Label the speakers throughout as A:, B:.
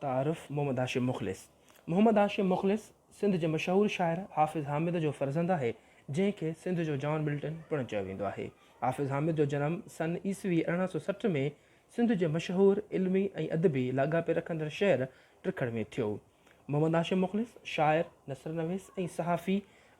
A: تعارف، محمد هاشم مخلص محمد هاشم مخلص سنڌ جي مشهور شاعر حافظ حامد جو فرزند آهي، جنهن کي سنڌ جو جان ملٽن پڻ چيو ويندو آهي. حافظ حامد جو جنم سن عيسوي 1860 ۾ سنڌ جي مشهور علمي ۽ ادبي لاڳاپي رکندڙ شهر ٽکڙ ۾ ٿيو. محمد هاشم مخلص شاعر، نثر نويس ۽ صحافي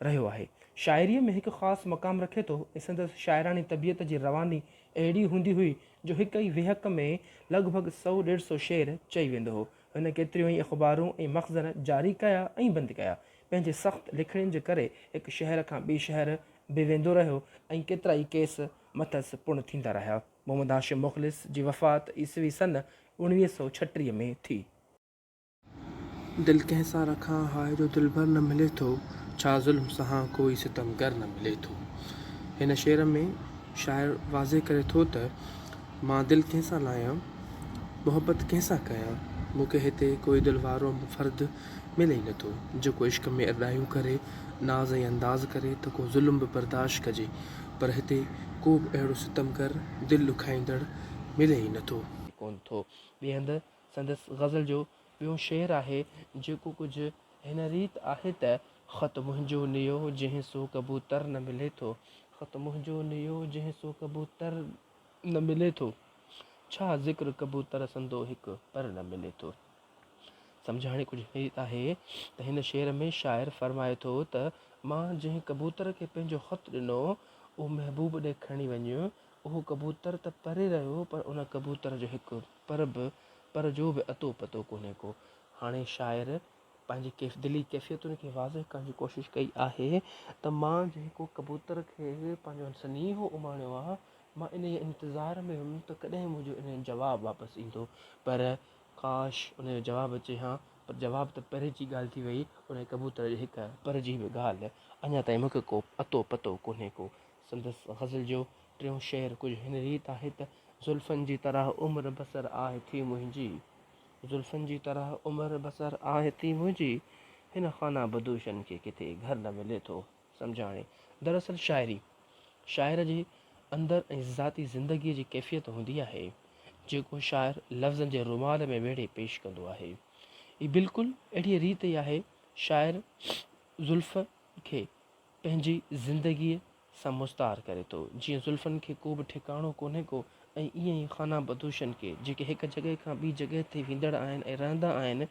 A: رهيو آهي. شاعريء ۾ هڪ خاص مقام رکي ٿو ۽ سندس شاعراڻي طبيعت جي رواني اهڙي هوندي هئي جو هڪ ئي ويهڪ ۾ لڳ ڀڳ سئو ڏيڍ سئو شعر چئي ويندو هو. هن ڪيتريون ئي اخبارون ۽ مخزن جاري ڪيا ۽ بند ڪيا. پنهنجي سخت لکڻين جي ڪري هڪ شهر کان ٻئي شهر به ويندو رهيو ۽ ڪيترائي ڪيس مٿس پڻ ٿيندا رهيا. محمد هاشم مخلص جي وفات عيسوي سن 1936 ۾ ٿي. دل ڪنهن سان رکان هاء جو دلبر نه ملي ٿو، ڇا ظلم سهان ڪوئي ستمگر نه ملي ٿو. هن شعر ۾ شاعر واضح ڪري ٿو ته مان دل ڪنهن سان لايان، محبت ڪنهن سان ڪيان، مون کي هتي ڪوئي دل وارو فرد ملي ئي نه ٿو، جيڪو عشق ۾ ارڏايون ڪري، ناز ۽ انداز ڪري ته ڪو ظلم به برداشت ڪجي، پر هتي ڪو به اهڙو ستمگر، دل ڏکائيندڙ ملي ئي نه ٿو. ڪونه ٿو. ٻئي هنڌ سندس غزل جو ٻيون شعر آهي، جيڪو ڪجهه هن ريت آهي ته. خط منهنجو نيو جنهن سو ڪبوتر نه ملي ٿو، خط منهنجو نيو جنهن سو ڪبوتر نه ملي ٿو، ڇا ذڪر ڪبوتر سندو هڪ پر نه ملي ٿو. سمجهاڻي ڪجهه هن ريت آهي ته هن شعر ۾ شاعر فرمائي ٿو ته مان جنهن ڪبوتر کي پنهنجو خط ڏنو، اهو محبوب ڏي کڻي وڃ، اهو ڪبوتر ته پري رهيو پر ان ڪبوتر جو هڪ پر به پر جو به اتو پتو ڪونهي ڪو. هاڻي شاعر پنهنجي ڪيف دلي ڪيفيتن کي واضح ڪرڻ جي ڪوشش ڪئي آهي ته مان جنهن ڪو ڪبوتر کي پنهنجو سنيهو اماڻيو آ مان انهيء انتظار ۾ هيم ته ڪڏهن منهنجو انهيء جو جواب واپس ايندو پر ڪاش ان جو جواب اچي هان پر جواب ته پري جي ڳالهه ٿي وئي انهيء ڪبوتر جي هڪ پر جي به ڳالهه اڃا تائين مون کي ڪو اتو پتو ڪونهي ڪو. سندس غزل جو ٽيون شعر ڪجهه هن ريت آهي ته. زلفن جي طرح عمر بسر آهه ٿي منهنجي، زلفن جي طرح عمر بسر آهه ٿي منهنجي، هن خانه بدوشن کي ڪٿي گهر نه ملي ٿو. سمجهاڻي، دراصل شاعري، شاعر جي اندر ۽ ذاتي زندگيء جي ڪيفيت هوندي آهي، جيڪو شاعر لفظن جي رومال ۾ ويڙهي پيش ڪندو آهي. هي بلڪل اهڙيء ريت ئي آهي، شاعر زلف کي پنهنجي زندگيء سان مستعار ڪري ٿو. جيئن زلفن کي ڪو به ٺڪاڻو ڪونهي ڪو ۽ ائين ئي خانه بدوشن کي، جيڪي هڪ جڳهه کان ٻي جڳهه تي ويندڙ آهن ۽ رهندا آهن،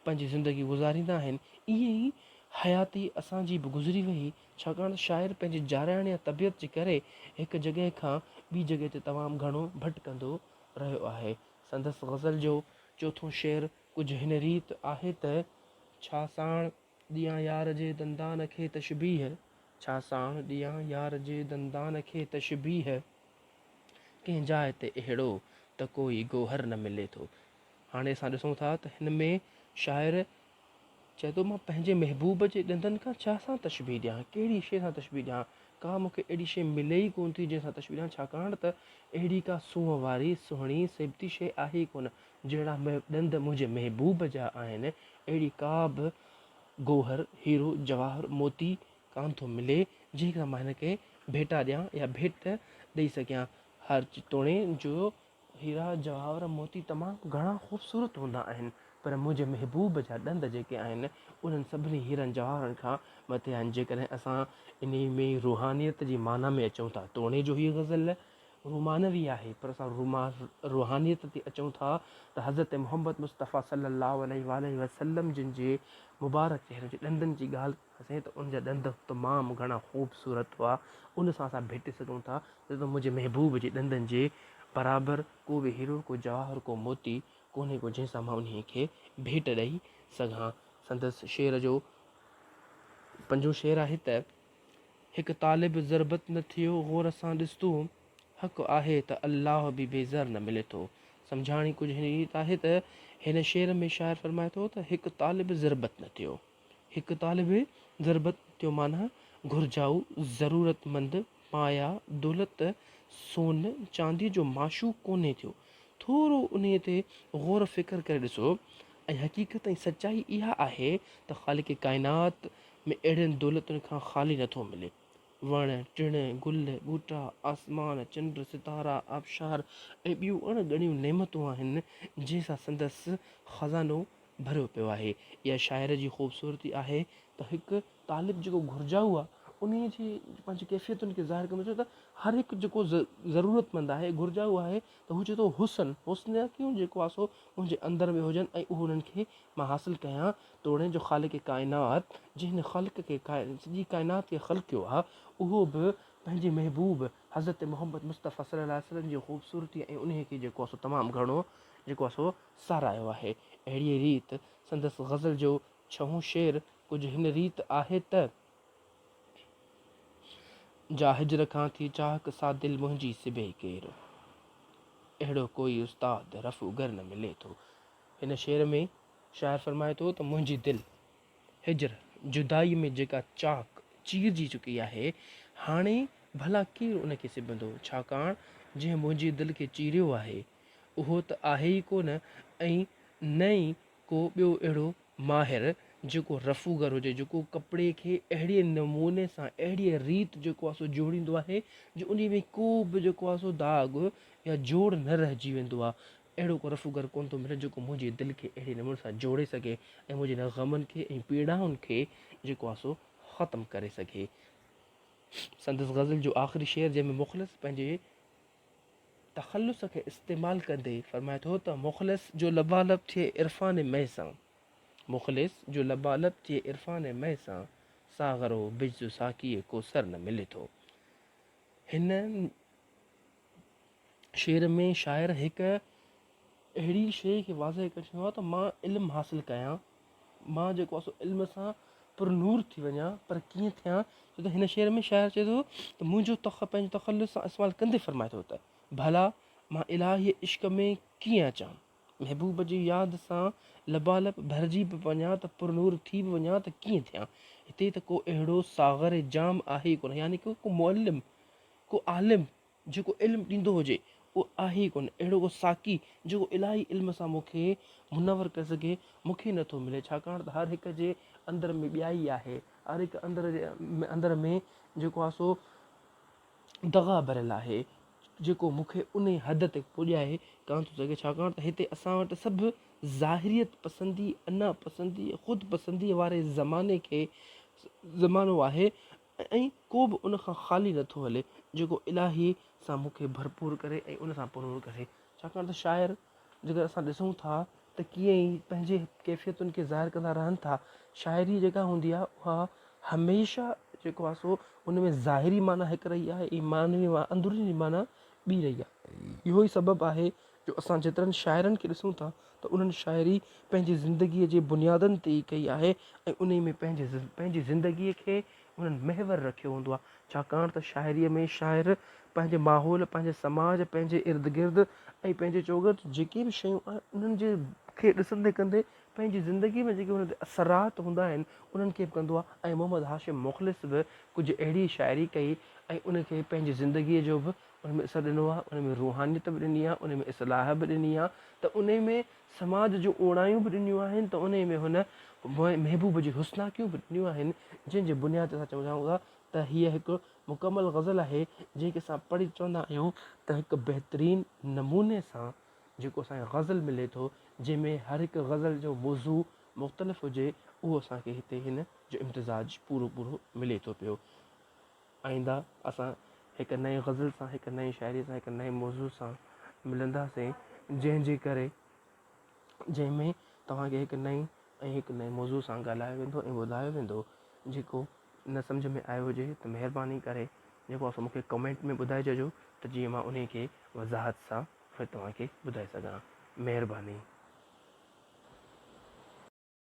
A: پنهنجي زندگي گذاريندا آهن، ائين ئي حياتي اسان جي به گذري وئي، ڇاڪاڻ ته شاعر پنهنجي جارحاڻي طبيعت جي ڪري هڪ جڳهه کان ٻي جڳهه تي تمام گهڻو ڀٽڪندو رهيو آهي. سندس غزل جو چوٿون شعر ڪجهه هن ريت آهي ته. ڇا ساڻ ڏيان يار جي دندان کي تشبيهه، ڇا ساڻ ڏيان يار جي دندان کي تشبيهه، ڪنهن جاء تي اهڙو ته ڪوئي گوهر نه ملي ٿو. هاڻي اسان ڏسون ٿا ته هن ۾ شاعر چئي ٿو مان پنهنجي محبوب جي ڏندن کان ڇا سان تشبيهه ڏيان، ڪهڙي شيء سان تشبيهه ڏيان، ڪا مون کي اهڙي شيء ملي ئي ڪونه ٿي جنهن سان تشبيهه ڏيان، ڇاڪاڻ ته اهڙي ڪا سونهن واري، سهڻي، سيبتي شيء آهي ئي ڪونه، جهڙا ڏند منهنجي محبوب جا آهن، اهڙي ڪا به گوهر، هيرو، جواهر، موتي ڪانه ٿو ملي، جنهن کان مان هن کي ڀيٽا ڏيان يا ڀيٽ ڏئي سگهيان. هر توڻي جو هيرا، جواهر، موتي تمام گهڻا خوبصورت هوندا آهن، پر منهنجي محبوب جا ڏند جيڪي آهن، انهن سڀني هيرن جواهرن کان مٿي آهن. جيڪڏهن اسان انهي ۾ روحانيت جي معنيٰ ۾ اچون ٿا، توڻي جو هيء غزل رومانوي آهي پر اسان روحانيت تي اچون ٿا ته حضرت محمد مصطفيٰ صلي الله عليه واٰله وسلم جن جي مبارڪ چهري جي ڏندن جي ڳالهه ڪنداسين ته ان جا ڏند تمام گهڻا خوبصورت هئا ان سان اسان ڀيٽي سگهون ٿا ته منهنجي محبوب جي ڏندن جي برابر ڪو به هيرو ڪو جواهر ڪو موتي ڪونهي ڪو جنهن سان مان انهي کي ڀيٽ ڏئي سگهان سندس شعر جو پنجون شعر آهي ته. هڪ طالب ضربت نه ٿيو غور سان ڏس تون، حق آهي ته الله به بي زر نه ملي ٿو. سمجهاڻي ڪجهه هن ريت آهي ته هن شعر ۾ شاعر فرمائي ٿو ته هڪ طالب ضربت نه ٿيو. هڪ طالب ضربت نه ٿيو معنيٰ گهرجائو، ضرورتمند، مايا، دولت، سون، چانديء جو معشوق ڪونهي ٿيو. ٿورو انهيء تي غور فڪر ڪري ڏسو ۽ حقيقت ۽ سچائي اها آهي ته خالق ڪائنات ۾ اهڙين دولتن کان خالي نٿو ملي. وڻ، ٽڻ، گل، ٻوٽا، آسمان، چنڊ، ستارا، آبشار ۽ ٻيون اڻ ڳڻيون نعمتون آهن، جنهن سان سندس خزانو ڀريو پيو آهي. اها شاعر جي خوبصورتي آهي ته هڪ طالب جيڪو گهرجائو آهي، انهيء جي پنهنجي ڪيفيتن کي ظاهر ڪندو چوي ته هر هڪ جيڪو ضرورتمند آهي، گهرجائو آهي ته هو چئي ٿو حسن، حسناڪيون جيڪو آهي سو منهنجي اندر ۾ هجن ۽ اهو انهن کي مان حاصل ڪيان، توڻي جو خالق ڪائنات جنهن خلق کي سڄي ڪائنات کي خلقيو آهي، اهو به پنهنجي محبوب حضرت محمد مصطفيٰ صلي الله عليه وسلم جي خوبصورتي ۽ انهيء کي جيڪو آهي سو تمام گهڻو جيڪو آهي سو ساراهيو آهي. اهڙيء ريت سندس غزل جو ڇهون شعر ڪجهه هن ريت آهي ته. جا هجر کان ٿي چاڪ سا دل منهنجي سبي ڪير. اهڙو ڪوئي استاد رفو گر نه ملي ٿو. هن شعر ۾ شاعر فرمائي ٿو ته منهنجي دل هجر، جدائيء ۾ جيڪا چاڪ چيرجي چڪي آهي، هاڻي ڀلا ڪير ان کي سبندو؟ ڇاڪاڻ جنهن منهنجي دل کي چيريو آهي، اهو ته آهي ئي ڪو نه ۽ نه ئي ڪو ٻيو اهڙو ماهر جيڪو رفوگر هجي، جيڪو ڪپڙي کي اهڙي نموني سان، اهڙيء ريت جيڪو آهي سو جوڙيندو آهي جو انهي ۾ ڪو به جيڪو آهي سو داغ يا جوڙ نه رهجي ويندو آهي. اهڙو ڪو رفوگر ڪونه ٿو ملي جيڪو منهنجي دل کي اهڙي نموني سان جوڙي سگهي ۽ منهنجي هن غمن کي ۽ پيڙائن کي جيڪو آهي سو ختم ڪري سگهي. سندس غزل جو آخري شعر جنهن ۾ مخلص پنهنجي تخلص کي استعمال ڪندي فرمائي ٿو ته مخلص جو لبالب ٿئي عرفان مئي سان، مخلص جو لبالب ٿئي عرفان مئي سان، ساغرو بجز ساقيء ڪو سر نه ملي ٿو. هن شعر ۾ شاعر هڪ اهڙي شيء کي واضح ڪري ڇڏيو آهي ته مان علم حاصل ڪيان، مان جيڪو آهي سو علم سان پر نور ٿي وڃان پر ڪيئن ٿيان ڇو ته هن شعر ۾ شاعر چئي ٿو ته منهنجو تخ پنهنجو تخلص سان استعمال ڪندي فرمائي ٿو ته ڀلا مان الاهي عشق ۾ ڪيئن اچان محبوب جي ياد سان لبالب ڀرجي به وڃان ته پر نور ٿي به وڃان ته ڪيئن ٿيان هتي ته ڪو اهڙو ساغر جام آهي ئي ڪونه يعني ڪو معلم ڪو عالم جيڪو علم ڏيندو هجي، اهو آهي ئي ڪونه. اهڙو ڪو ساقي، جيڪو الاهي علم سان مون کي منور ڪري سگهي، مون کي نه ٿو ملي، ڇاڪاڻ ته هر هڪ جي اندر ۾ ٻيائي آهي، هر هڪ اندر جي اندر ۾ جيڪو آهي سو دغا ڀريل آهي، جيڪو مون کي انهي حد تي پڄائي ڪانه ٿو سگهي، ڇاڪاڻ ته هتي اسان وٽ سڀ ظاهريت پسندي، انا پسندي، خود پسنديء واري زماني کي زمانو آهي ۽ ڪو به ان کان خالي نه ٿو هلي جيڪو الاهي سان مون کي ڀرپور ڪري ۽ ان سان پرنور ڪري. ڇاڪاڻ ته شاعر جيڪر اسان ڏسون ٿا ته ڪيئن ئي پنهنجي ڪيفيتن کي ظاهر ڪندا رهن ٿا. شاعري جيڪا هوندي آهي اها هميشه جيڪو آهي سو ان ۾ ظاهري معنيٰ هڪ رهي آهي ۽ معنوي اندروني معنيٰ ٻي رهي آهي. اهو ئي سبب آهي جو اسان جيترن شاعرن کي ڏسون ٿا ته انهن شاعري پنهنجي زندگيء جي بنيادن تي ئي ڪئي آهي ۽ انهي ۾ پنهنجي پنهنجي زندگيء کي انهن محور رکيو هوندو آهي ڇاڪاڻ ته شاعريء ۾ شاعر پنهنجي ماحول پنهنجي سماج پنهنجي ارد گرد ۽ پنهنجي چوگرد جيڪي به شيون آهن انهن جي کي ڏسندي ڪندي پنهنجي زندگيء ۾ جيڪي انهن تي اثرات هوندا آهن انهن کي به ڪندو آهي ۽ محمد هاشم مخلص به ڪجهه اهڙي شاعري ڪئي ۽ ان کي پنهنجي زندگيء جو به ان ۾ اثر ڏنو آهي، ان ۾ روحانيت به ڏني آهي، ان ۾ اصلاح به ڏني آهي ته انهي ۾ سماج جون اوڻايون به ڏنيون آهن ته انهي ۾ هن محبوب جي حسناڪيون به ڏنيون آهن، جنهن جي بنياد تي اسان چئون ٿا ته هيء هڪ مڪمل غزل آهي، جنهن کي اسان پڙهي چوندا آهيون ته هڪ بهترين نموني سان جيڪو اسان کي غزل ملي ٿو، جنهن ۾ هر هڪ غزل جو موضوع مختلف هجي، اهو اسان کي هتي هن جو امتزاج پورو پورو ملي ٿو پيو. آئنده اسان هڪ نئين غزل سان هڪ نئين شاعري سان هڪ نئين موضوع سان ملنداسين جنهن جي ڪري جنهن ۾ توهان کي هڪ نئين ۽ هڪ نئين موضوع سان ڳالهايو ويندو ۽ ٻڌايو ويندو جيڪو نه سمجهه ۾ آيو هجي ته مهرباني ڪري جيڪو آهي سو مون کي ڪمينٽ ۾ ٻڌائي ڇڏجو ته جيئن مان انهي کي وضاحت سان ڦر توهان کي ٻڌائي سگهان مهرباني.